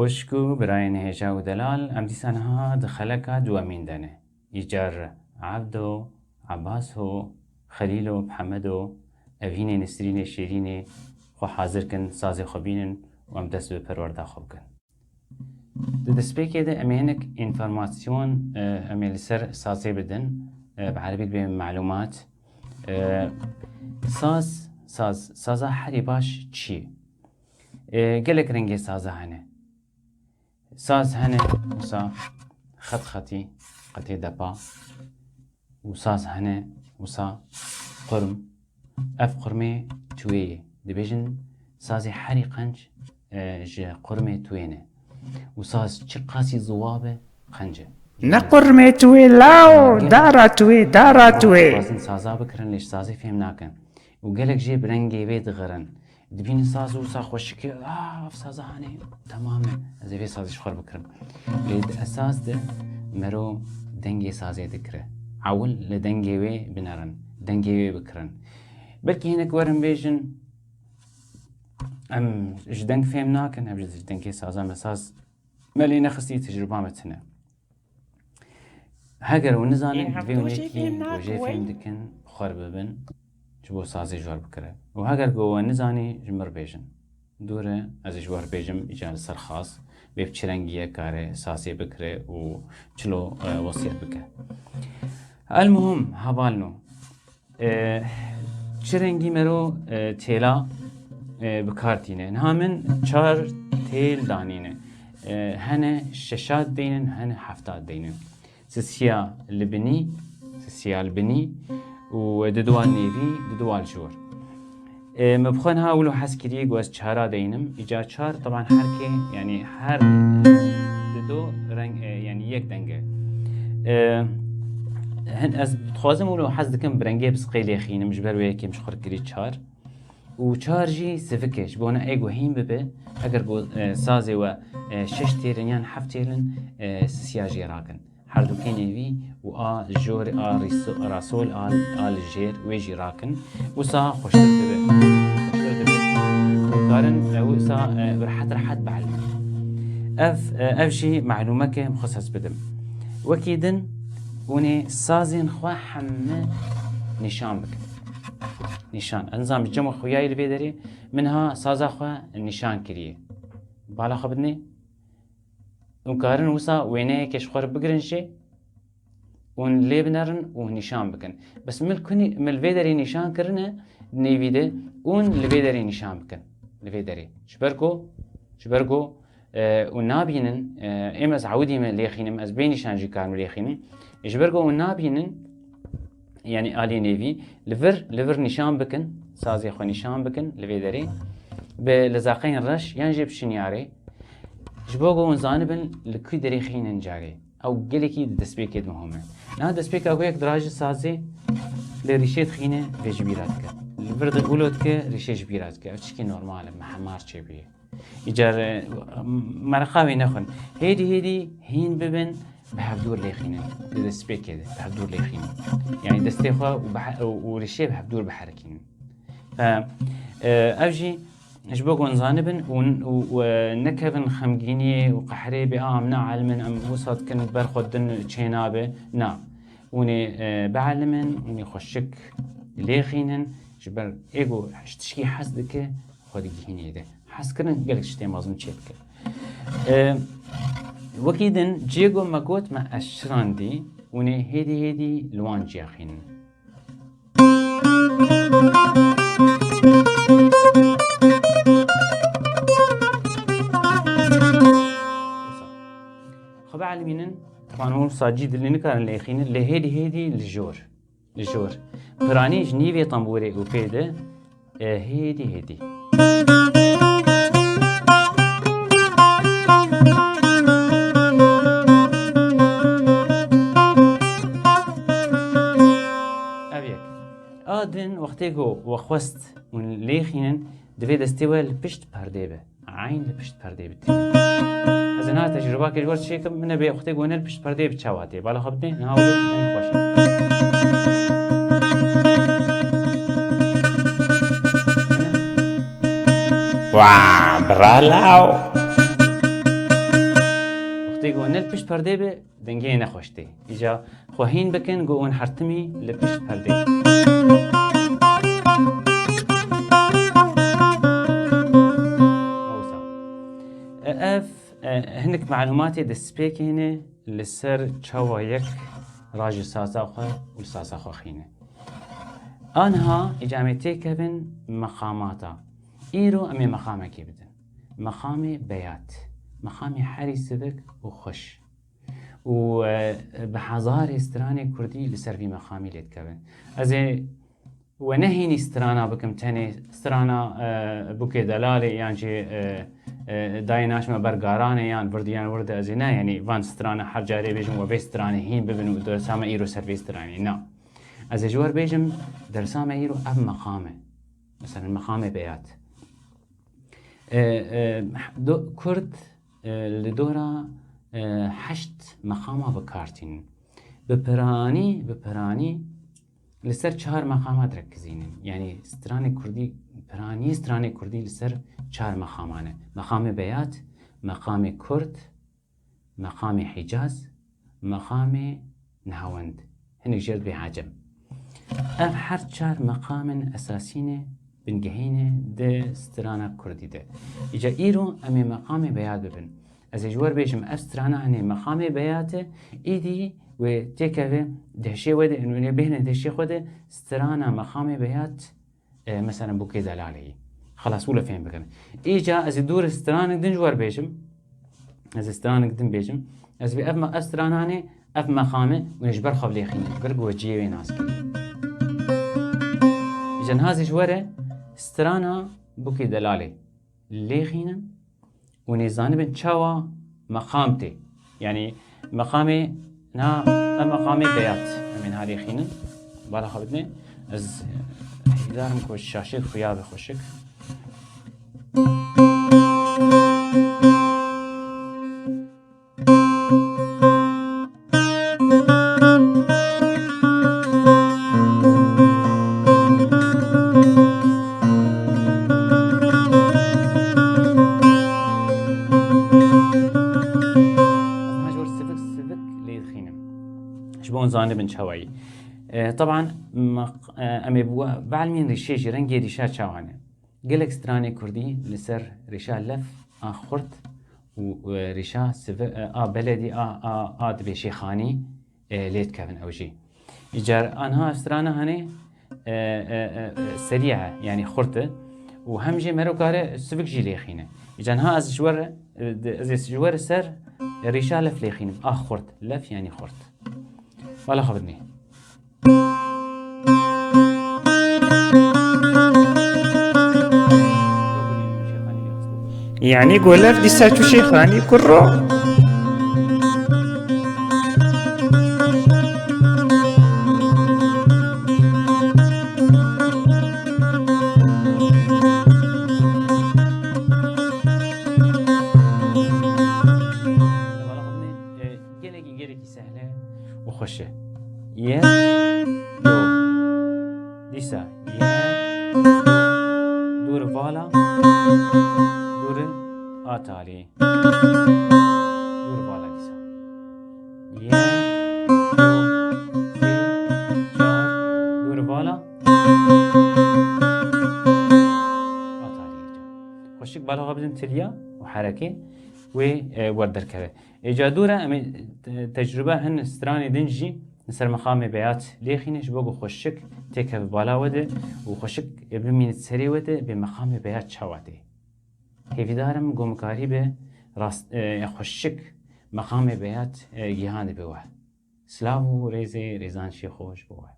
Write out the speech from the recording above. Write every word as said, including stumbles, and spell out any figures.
Xwişk û birayên hêja û delal, em dîsa niha di xeleka duwemîn de ne. Îcar Ebdo, Ebaso, Xelîlo, Mihemedo, ev hînê Nisrînê Şêrînê xwe hazir kin, sazê xwe bînin û em dest bi perwerda xwe bikin. Di destpêkê de em ê hinek înformasyon, e, em ê li ser sazê bidin, e, bi erebî dibê melûmat. E, saz, saz, saza herî baş çi ye? E, gelek rengê saza hene. Saz hene, wisa xet xetî, qetê depa. Û saz hene, wisa qurm. Ev qurmê tuwê ye. Dibêjin sazê herî qenc, e, ji qurmê tuwê ne. Û saz çiqasî ziwa be, qenc e. Ne qurmê tuwê law, dara tuwê, dara tuwê. Dixwazin saza bikirin, lê ji sazê fêm nakin. Û gelek jê bi rengê wê digirin. Dibînin saz wisa xweşik e, "Ah, ev saza hane, temam e, ez ê vê sazê ji xwe re bikirim." Lê di esas de mero dengê sazê dikire. Ewil li dengê wê binerin, dengê wê bikirin. Belkî hinek werin bêjin, "Em ji deng fêm nakin, em ji dengê saza me saz me lê nexistî, tecrûba me tune." Heger we nizanin, divê hûn yekî ku jê fêm dikin, bi xwe re bibin, ji bo sazê ji we re bikire. Û heger ku we nizanî, ji min re bêjin. Dûr e, ez ê ji we re bêjim, îcar li ser xas, bê bi çi rengî ye kare sazê bikire û çilo, e, wesiyet bike. Elmuhim, hevalno, E, çi rengî mero, e, têla, e, bi kar tîne? Niha min çar têl danîne. E, hene şeşat deynin, hene heftat deynin. Sisiya li binî, sisiya li binî û di duwal nêvî, di duwal jor. E, me bi xwe niha wilo hez kiriye ku ez çara deynim. Îcar çar, teban her kê, yanî her dido reng, e, yanî yek deng e. E, hin ez dixwazim wilo hez dikim bi rengê bisqê lêxînim, ji ber wê yekê min ji xwe re kirî çar. Û çar jî sivik e, ji bo ne ê ku hîn bibe, eger ku, e, sazê we, e, şeş têl in yan heft têl in, e, sisiya jê rakin. Herdûkê nêvî û a jor, a rîso-, rasol, a, a li jêr, wê jî rakin. Wisa xweştir dibe. Xweştir dibe. Hûn karin, e, wisa, e, rehet rehet bielîmin. Ev, e, ev jî melûmeke min xwest ez bidim. Wekî din, hûn ê sazên xwe heme nîşan bikin. Nîşan. Ez nizanim çima xuyayî li vê derê, min ha saza xwe nîşan kiriye. Bala xwe bidinê. Hûn karin wisa wêneyeke ji xwe re bigirin jê, hûn lê binerin û nîşan bikin. Bes min kunî, min li vê derê nîşan kirine, nêvî de, hûn li vê derê nîşan bikin. Li vê derê. Ji ber ku, ji ber ku, e, hûn nabînin, e, êm ez ewidî me lêxînim, ez bê nîşan jî karim lêxînim. Ji ber ku hûn nabînin, yanî alî nêvî, li vir, li vir nîşan bikin, sazê xwe nîşan bikin li vê derê. Bi lezaqeyên reş yan jî bi şinyarê. Ji bo ku hûn zanibin li kû derê xînin carê. Ew gelekî di destpêkê de muhim e. Niha destpêka ku yek dirajî sazê lê rîşê dixîne vê ji bîra dike. Li vir de wilo dike, rîşê ji bîra dike. Ev çikî normal e, me hemar çêbûye. Îcar, e, mereqa wê nexwin. Hêdî hêdî hîn bibin, bi hevdûr lêxînin. Di destpêkê de bi hevdûr lêxînin. Yanî destê xwe û bi he-, û, û rîşê bi hevdûr biherikînin. Fe, e, ev jî ji bo ku hûn zanibin û, û, û, e, nekevin xemgîniyê û qehrê bê, "A, em ne alim in, em wisa dikin, ber xwe din çê nabe." Na. Hûn ê, e, bielimin, hûn ê xweşik lêxînin, ji ber ê ku ji tişkî hez dike, xwe digihînê de. Hezkirin gelek tiştê mezin çê bike. E, wekî din, cê ku me got me ez şirandî, hûn ê hêdî hêdî li wan ciya xînin. Xwe bielmînin, teban hûn sacî dilê nikarin lêxînin, lê hêdî hêdî li jor. Li jor. Piranî ji nîvê tembûrê û pê de, e, hêdî hêdî. Ev yek. A din wextê ku we xwest hûn lêxînin, divê destê we li pişt perdê be. Eyn li pişt perdê bitîne. Ez niha tecrûbakê ji we çêkim, min ebe wextê ku ne li pişt perdê bi çawa tê. Bala xwe bidê, niha wilo deng xweş e. Wa, bira law. Got ne li pişt perdê be, dengê nexweş tê. Îca xwe hîn bikin, got hûn hertimî li pişt perdê. Wisa. E, ev, e, hinek malûmatê destpêkê ne li ser çawa yek rajî saza xwe û saza xwe xîne. Anha îca em ê têkevin meqamata. Îro em ê meqamekê bidin. Meqamê beyat. Meqamê herî sivik û xweş. Û, e, bi hezarê stranê kurdî li ser vî meqamî lê dikevin. Ez ê we nehênî strana bikim tenê, strana, e, Bûkê Delalê yan jî, e, e, Dayê Naçime Ber Garanê yan Virdî yan Wirde ez ê ne, yanî van strana her carê bêjim we vê stranê hîn bibin û dersa me îro ser vê stranê. Na. Ez ê ji we re bêjim, dersa me îro ev meqam e. Meselen, meqamê beyat. E, e, do-, Kurd, e, li dora, e, heşt meqama bi kar tînin. Bi piranî, bi piranî li ser çar meqama direkizînin. Yanî stranê kurdî, piranî stranê kurdî li ser çar meqaman e. Meqamê beyat, meqamê kurd, meqamê Hîcaz, meqamê Nehawend. Hinek jê re dibê Ecem. Ev her çar meqamên esasî ne, bingehî ne di strana kurdî de. Îca îro em ê meqamê beyat bibin. Ez ê ji we re bêjim, ev strana hene meqamê beyat e, îdî wê têkeve dehşê we de, wê bêhne dehşê xwe de, strana meqamê beyat e, meselen, Bûkê Delalê yî. Xelas, wilo fêm bikin. Îca ez ê dûr stranek din ji we re bêjim. Ez ê stranek din bêjim. Ez vê ev me-, ev strananê, ev meqamê, hûn ê ji ber xwe bilêxînin. Ji ber ku we cihê wê nas kiriye. Îca niha ez ê ji we re strana Bûkê Delalê lêxînim. Hûn ê zanibin çawa meqam tê. Yanî meqamê, na, ev meqamê beyat. Em ê niha lêxînin. Bala xwe bidinê. Ez hêvîdar im ku şaşê xuya be xweşik. Niha ji wir sivik sivik lê dixînim. Ji bo hûn zanibin çawa yî. E, teban, maq-, e, em ê bi we bielmîn rîşê jî, rengê rîşa çawa ne. Gelek stranê kurdî li ser rîşa lef a xurt û, e, rîşa sivi-, e, a beledî a, a, a dibê şêxanî, e, lê dikevin ew jî. Îcar anha strana hene, e, e, e, e, serî ye, yanî xurt e û hem jî mero kare sivik jî lêxîne. Îcar niha ez ji we re, e, de-, ez ê ji we re ser rîşa lef lêxînim. A xurt, lef yanî xurt. Bala xwe bidinê. Yanî ku lef dîsa çû şêxanî kurro. Gelekî, gelekî sehle û xweş e. Yek, du. Dîsa yek, du. Dûr vala, dûr a talî. Dûr vala dîsa. Yek, du, sê, çar, dûr vala. A talî îca. Xweşik bala xwe bidin tiliya û herekê wê, e, werderkeve. Êca dû re em ê, e, tecrûbe hin stranê din jî li ser meqamê beyat lêxîne, ji bo ku xweşik têkeve bala we de û xweşik, e, bimîne serê we de bê meqamê beyat çawa tê. Hêvîdar im ku min karîbe rast, e, xweşik meqamê beyat, e, gihandibe we. Silav û rêzê rêzanişê xwe ji bo we.